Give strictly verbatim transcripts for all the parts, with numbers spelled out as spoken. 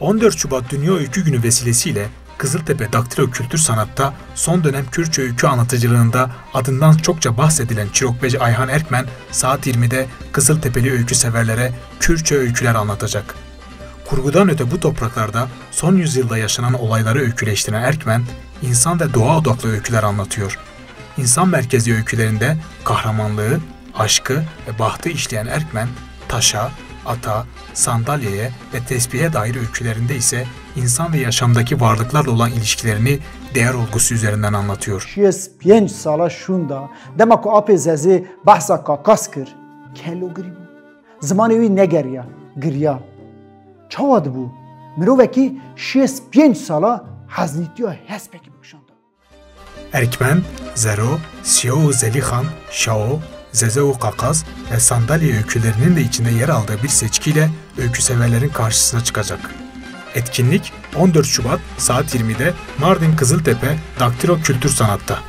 On dört Şubat Dünya Öykü Günü vesilesiyle Kızıltepe Daktilo Kültür Sanat'ta son dönem Kürtçe öykü anlatıcılığında adından çokça bahsedilen çîrokbêj Ayhan Erkmen saat yirmide Kızıltepeli öykü severlere Kürtçe öyküler anlatacak. Kurgudan öte bu topraklarda son yüzyılda yaşanan olayları öyküleştiren Erkmen, insan ve doğa odaklı öyküler anlatıyor. İnsan merkezli öykülerinde kahramanlığı, aşkı ve bahtı işleyen Erkmen, taşa, ata, sandalyeye ve tesbihe dair öykülerinde ise insan ve yaşamdaki varlıklarla olan ilişkilerini değer olgusu üzerinden anlatıyor. Şêst pênc sala şûnda, dema ku apê Zezê behsa Kakas kir, kelogirî bû. Zimanê wî negeriya, giriya. Çawa dibû? Mirovekî şêst pênc sala heznîtiya hespekî bikişanda. Erkmen, Zero, Siyo û Zelîxan, Şao, Zeze û Kakaz ve Sandalye öykülerinin de içinde yer aldığı bir seçkiyle öyküseverlerin karşısına çıkacak. Etkinlik on dört Şubat saat yirmide Mardin Kızıltepe Daktilo Kültür Sanat'ta.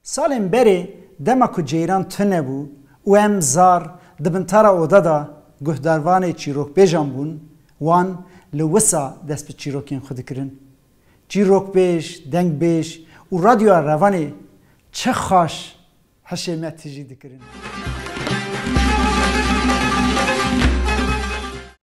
Salên berê dema ku ceyran tune bû û em zar di bin tara oda de guhdarvanê çîrokbêjan bûn, wan li wisa dest bi çîrokên xwe dikirin. Çîrokbêj, dengbêj û radyoya Revanê çi xaş hişê me tijî dikirin.